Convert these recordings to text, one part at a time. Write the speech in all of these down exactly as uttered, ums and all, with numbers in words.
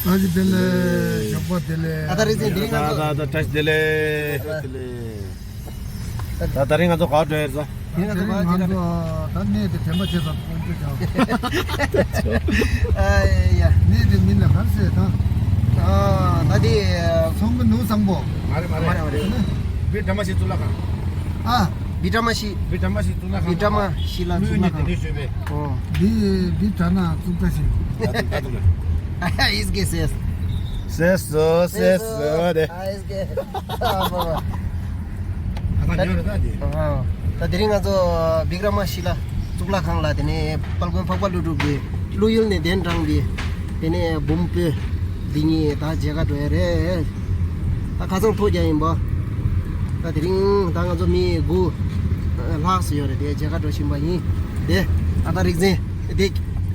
བཀྲ་ཤིས་བདེ་ལེགས། ཞོགས་པ་བདེ་ལེགས། ད་ལྟ་རིག་འཛིན་དེ་རིང་ང་ཚོ། ད་ད་བཀྲ་ཤིས་བདེ་ལེགས། བདེ་ལེགས། ད་ད་རིང་ང་ཚོ་ག་པར་འགྲོ་ཡོད་རེད་ཟེར། དེ་རིང་ང་ཚོ་ག་པར་ཕྱིན་ན། ད་གནས་དེ་དྲན་པ་བྱེད་ས་དཔོན་པོ་ཀྱང་། ཨ་ཡ། གནས་དེ་མིང་ལ་ག་རེ་ཟེར་ད། ཨ་ད་དེ། ཚོང་གི་ནུབ་བཟང་པོ། མ་རེད་མ་མ་རེད། རེད་མ་རེད། བི་ཀྲ་མ་ཤི་ལ་གཙུག་ལག་ཁང་། ཨ། བི་ཀྲ་མ་ཤི། བི་ཀྲ་མ་ཤི་གཙུག་ལག་ཁང་། བི་ཀྲ་མ་ཤི་ལ་གཙུག་ལག་ཁང་། དངོས་གནས་དེ་འདྲ་ཤོད་པས། ཨོ། བི་བི་ཀྲ་ན་གཙུག་ལག་ཤི། ད་དུང་ད་དུང་། ཨིས་ཀེ་སེས། སེས་སོ་སེས་སོ་དེ། ཨ་ཨིས་ཀེ། ཨ་མ་མ། ད་ད་ཉོ་རེད་ད་དེ། ཨ། ད་དེ་རིང་ང་ཚོ་བི་ཀྲ་མ་ཤི་ལ་གཙུག་ལག་ཁང་ལ། དེ་ནས་དཔལ་མགོན་འཕགས་པ་ཀླུ་སྒྲུབ་ཀྱི་བློ་ཡུལ་ནས་གདན་དྲངས་པའི། དེ་ནས་འབུམ་པོད་འདི་ཉིད་ད་མཇལ་ཁ་འགྲོ་ཡ་རེད། ད་ཁ་སང་ཐོ་རྒྱག་ཡིན་པ། ད་དེ་རིང་ད་ང་ཚོ་མི་དགུ་ལྷག་ཙམ་ཡོད་རེད། དེ་མཇལ་ཁ་འགྲོ་བཞིན་པ་ཡིན། དེ་ཨ་ད་རིག་འཛིན་དེ་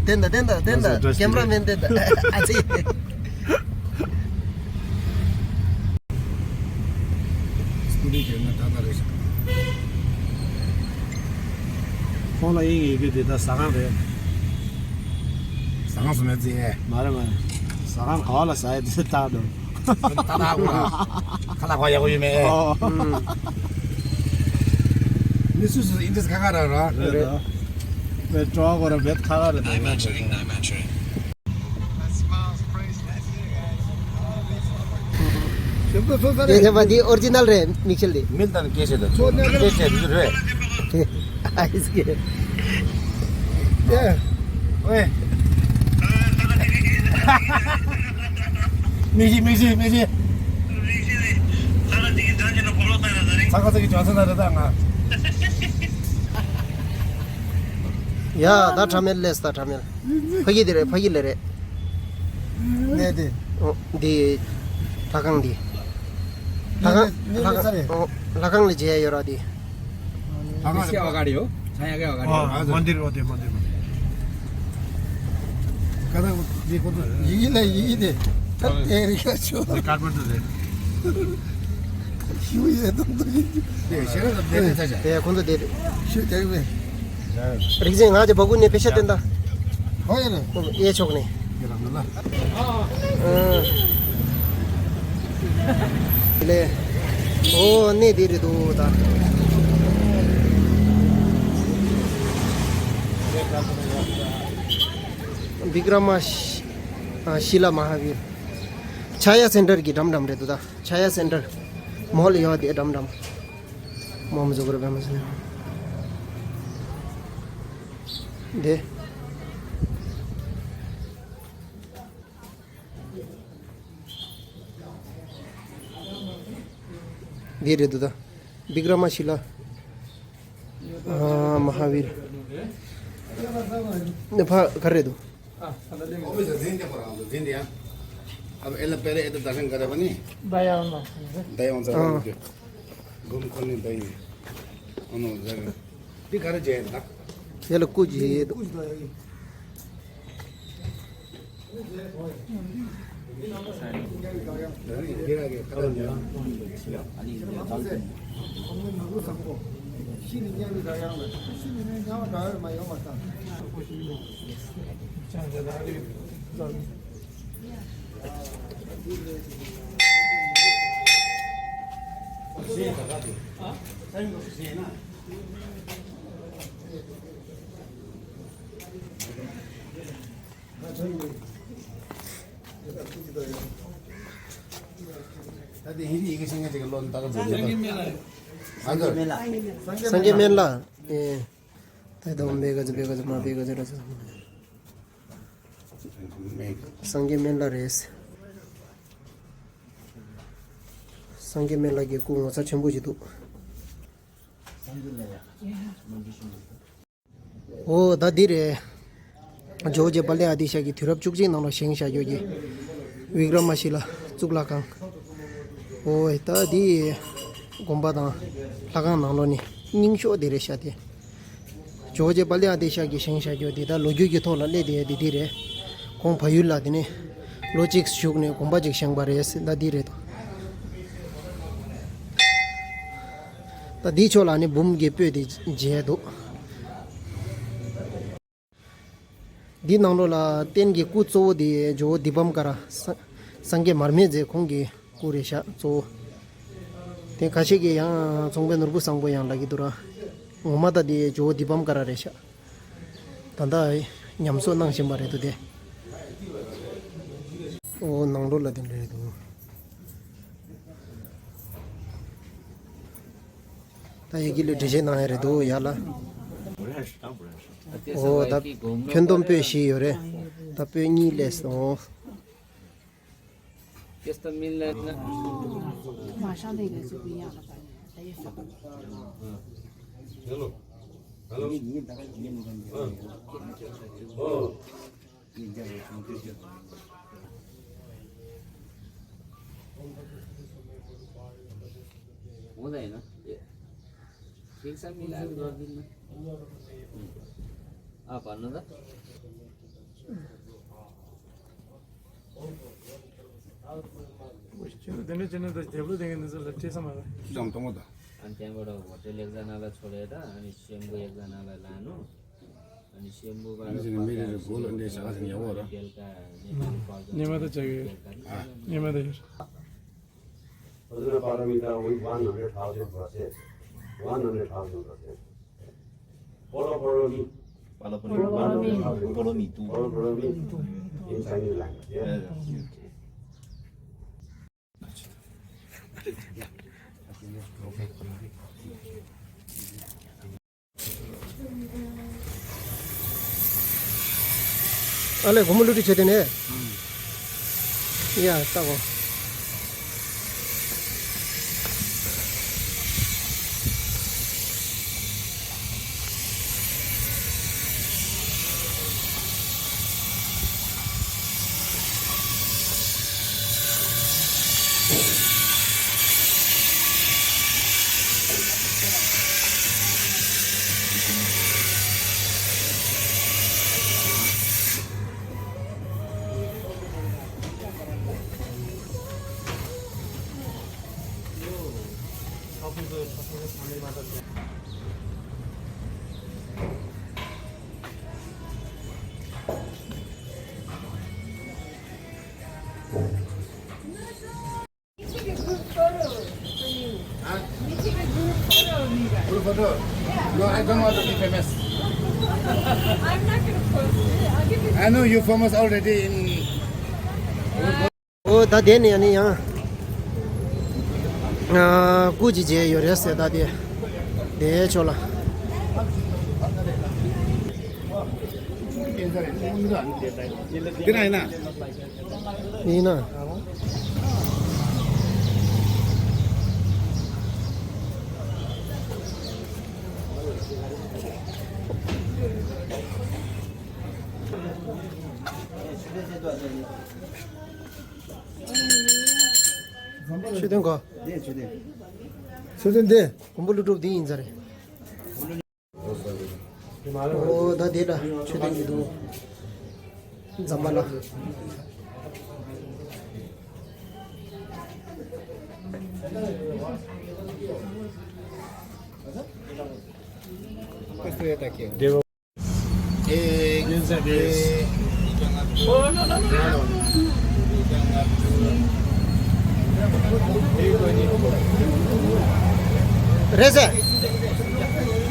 བསྟན་ད་བསྟན་ད་བསྟན་ད། ཨ་ཙི། ཀེམ་ར་མེན་བསྟན་ད། ཨ་ཙི། སྐུ་དྲིན་ཆེ་ན་ད་ད་རེད་ཤག་ཁོང་ལ་དབྱིངས་ཡོད་རྒྱུ་དེ་ད་ཟ་ཁང་རེད། ཟ་ཁང་སུ་མེད་ཟེར། མ་རེད་མ་རེད། ཟ་ཁང་ག་བ་ལ་ཟ་ཡ་དེ་ད་འགྲོ། ད་ད་གོ་ཁ་ལག་ཁ་ཡག་པོ་ཡོད་མེད། ཨོ། མི་སུ་སུ་ཨིན་ཇིས་ཁ་ཁ་ར་ར། རེད་ད། བའི་ཀྲོ་གོ་ར་བེད་ཁ་ཁ་ར་ད། དེ་ཚེ་བ་འདི་ཨོ་རི་ཇི་ནལ་རེད། མིག་ཤེལ་འདི། མིན་དང་སྐད་ཆ་དང་ཚོ་སྐད་ཆ་འདི་རེད། ཨ་ཨིས་ཀེ། ཨེ། ཝེ། མིག་ཤེལ་མིག་ཤེལ་མིག་ཤེལ། ཚ་ཁ་ཚ་གི་ཅོན་སན་ན་རེད་ད་ང་། ཡ་ད་ཁྲ་མེལ་ལས་ད་ཁྲ་མེལ། ཕ་གི་དེ་རེད། ཕ་གི་ལས་རེད། གནས་དེ། ཨོ། འདི། ལྷ་ཁང་འདི། ལྷ་ཁང་། གནས་དེ་ལྷ་ས་རེད། ཁང་། ཨོ། ལྷ་ཁང་ལ་མཇལ་ཡ་ཡོད་ར་འདི། ལྷ་ཁང་རེད། ཨ་ག་རེ་ཡོད། ཆ་ཡ་ག་ཡོད་ག་རེ་ཡོད། ཨ་མ་འདིར་འོ་དེ་མ་འདིར་མ་འདིར། ཀ་ད་འདི་ཁོ་ཚོ་ཡི་གེ་ལ་ཡི་གེ་དེ་ད་དེ་རིག་ཆོ། འདི་ཀ་ཐ་མན་ཌུ་རེད། ཞུ་ཡས་དང་དུ་ཡིན། དེ་ཤེས་རབ་དང་དེ་ཚ་ཤ། དེ་ཁོ་ཚོ་དེ་རེད། ཤུ་དེ་རེད། རིག་འཛིན་ང་ཚོ་བ་ཀུ་ནས་པེ་ཤ་བསྟན་ད། ཧོ་ཡ་ལ། ཨེ་ཆོག་ནས། ཡ་ལ་ལ། ཨ། ལེ། ཨོ་གནས་དེ་རེད་འདུག་ད། བི་ཀྲ་མ་ཤི། ཨ་ཤི་ལ་མ་ཧ་བིར། ཆ་ཡ་སེན་ཊར་གྱི་འགྲམ་འགྲམ་རེད་འདུག་ད། ཆ་ཡ་སེན་ཊར། མོལ་ཡོད་དེ་འགྲམ་འགྲམ། མོ་མི་ཟུག་ར་བེ་མ་ཟིན། དེ། འདི་རེད་འདུག་ད། བི་ཀྲ་མ་ཤི་ལ། ཨ་མ་ཧ་བིར། ནི་ཕ་ག་རེད་འདུག་ཨོ་ཕི་སར་འཛིན་བྱེད་པ་རང་དུ་འཛིན་དེ་ཡང་། ཨ་ཨེ་ལ་པེ་རེ་ཨེ་ཏ་ད་ཤང་ག་རེ་བ་ནི། ད་ཡང་ན། ད་ཡང་ཚར་བ་ཨ་འདུག་སྒོམ་ཁོ་ནི་ད་ཡིན། ཨ་ནོ་ཟེར། འདི་ག་རེ་བྱས་ད། དེ་ལ་སྐུ་བྱེད་འདུག་ད་དེ་ཧིན་དི་ཡི་གེ་ཤེས་མཁན་ཅིག་གི་བློ་ནི་ད་ག་ཚོད་ཡོད་ད། སངས་རྒྱས་སྨན་བླ། ཨེ། ད་དུང་བེ་ག་ཚོད་བེ་ག་ཚོད་མ་བེ་ག་ཚོད་ར་ཚོད། སངས་རྒྱས་སྨན་བླ་རེད། སངས་རྒྱས་སྨན་བླ་གི་སྐུ་ངོ་མཚར་ཆེན་པོ་ཞིག་འདུག་ཨོ་ད་འདི་རེད། ཇོ་བོ་རྗེ་དཔལ་ལྡན་ཨ་ཏི་ཤ་གི་དུས་རབས་བཅུ་གཅིག་ནང་ལ་བཞེངས་བཞག་རྒྱུ་གི་བི་ཀྲ་མ་ཤི་ལ་གཙུག་ལག་ཁང་། ཨོ་ད་འདི་དགོན་པ་དང་ལྷ་ཁང་ནང་ལོགས་ནས་རྙིང་ཤོས་དེ་རེད་ཤག་དེ། ཇོ་བོ་རྗེ་དཔལ་ལྡན་ཨ་ཏི་ཤ་གིས་བཞེངས་བཞག་རྒྱུ་དེ་ད་ལོ་རྒྱུས་ཀྱི་ཐོག་ལ་སླེབས་བསྡད་ཡ་དེ་འདི་རེད། ཁོང་བལ་ཡུལ་ལ་དེ་ནས་ལོ་གཅིག་བཞུགས་ནས་དགོན་པ་ཅིག་བཞེངས་པ་རེད། ད་འདི་རེད་དོ། ད་འདིའི་ཕྱོགས་ལ་ནི་འབུམ་གྱི་སྤོས་དེ་མཇལ་འདུག་འདི་ནང་ལོགས་ལ་རྟེན་གྱི་སྐུ་གཙོ་བོ་དེ་ཇོ་བོ་དི་པཾ་ཀ་ར་སངས་སངས་རྒྱས་མར་མེ་མཛད་ཁོང་གི་སྐུ་རེད་ཤག་གཙོ་བོ། དེ་ཁ་ཤས་ཀྱིས་ཡང་ཚོང་དཔོན་ནོར་བུ་བཟང་པོ་ཡང་ལབ་ཀྱི་འདུག་ར། ངོ་མ་ད་དེ་ཇོ་བོ་དི་པཾ་ཀ་ར་རེད་ཤག་ད་ལྟ་ཉམས་གསོ་གནང་བཞིན་པ་རེད་འདུག་དེ། ཨོ་ནང་ལོགས་ལ་དེ་འདྲ་རེད་འདུག་ད་ཡི་གེ་ལ་འགྲེལ་བཤད་གནང་ཡ་རེད་འདུག་ཡ་ལ། ཨོ་ད་ཁྱོན་བསྡོམས་པོད་བཞི་ཡོད་རེད། ད་པོད་གཉིས་སླེབས་སོང་། 马上那个就不一样了，反正他也想。हुँदैन। ठिक छ, मिलाएर गरिदिनु न। अँ, भन्नु त। अनि त्यहाँबाट होटल एकजनालाई छोडेर अनि स्वयम्भू एकजनालाई लानु। अनि स्वयम्भूबाट बेलुका नेपाल फर्कनु। Pajuna Paramita with one hundred thousand verses. One hundred thousand verses. Follow, follow me. Follow, follow me. One hundred thousand. Follow me too. Follow, follow me. In Chinese language. Yeah? Yeah, yeah. ཨ་ལས་སྒོར་མོ་བླུགས་ཏེ་བྱས་ཏེ་ནས། ཡ་ལྟ་གོ། We take a group photo for you. Huh? We take a group photo of you guys. Group photo? Yeah. No, I don't want to be famous. I'm not gonna post it. I'll give you. I know you famous already in. ཨོ་ད་དེ་ནས་ཡང་ནས་ཡང་ཨ་སྐུ་ཅིག་མཇལ་ཡོད་རེད་ཟེར་ད་དེ་དེའི་ཕྱོགས་ལ། དེ་ན་ཡིན་ན། ཡིན་ན། མཆོད་རྟེན་ག་མཆོད་རྟེན་འདི། མགོན་པོ་ཀླུ་སྒྲུབ་འདི་ཡིན་ས་རེད། ཨོ་ད་དེ་ལ་མཆོད་རྟེན་གྱི་འདུག་འཛམ་བྷ་ལ། རེད་ཟེར།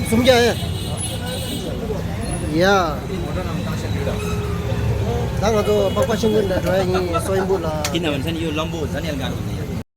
སུམ་བརྒྱ་ཨེ། ཡ། ད་ང་ཚོ་པག་པ་ཤིང་ཀུན་ལ་འགྲོ་ཡ་ཡིན་སོ་ཡིན་པུ་ལ། ཁྱེད་རྣམས་ཡོད་ལམ་པོ་ཟ་ནས་ལ་དགའ་རོགས།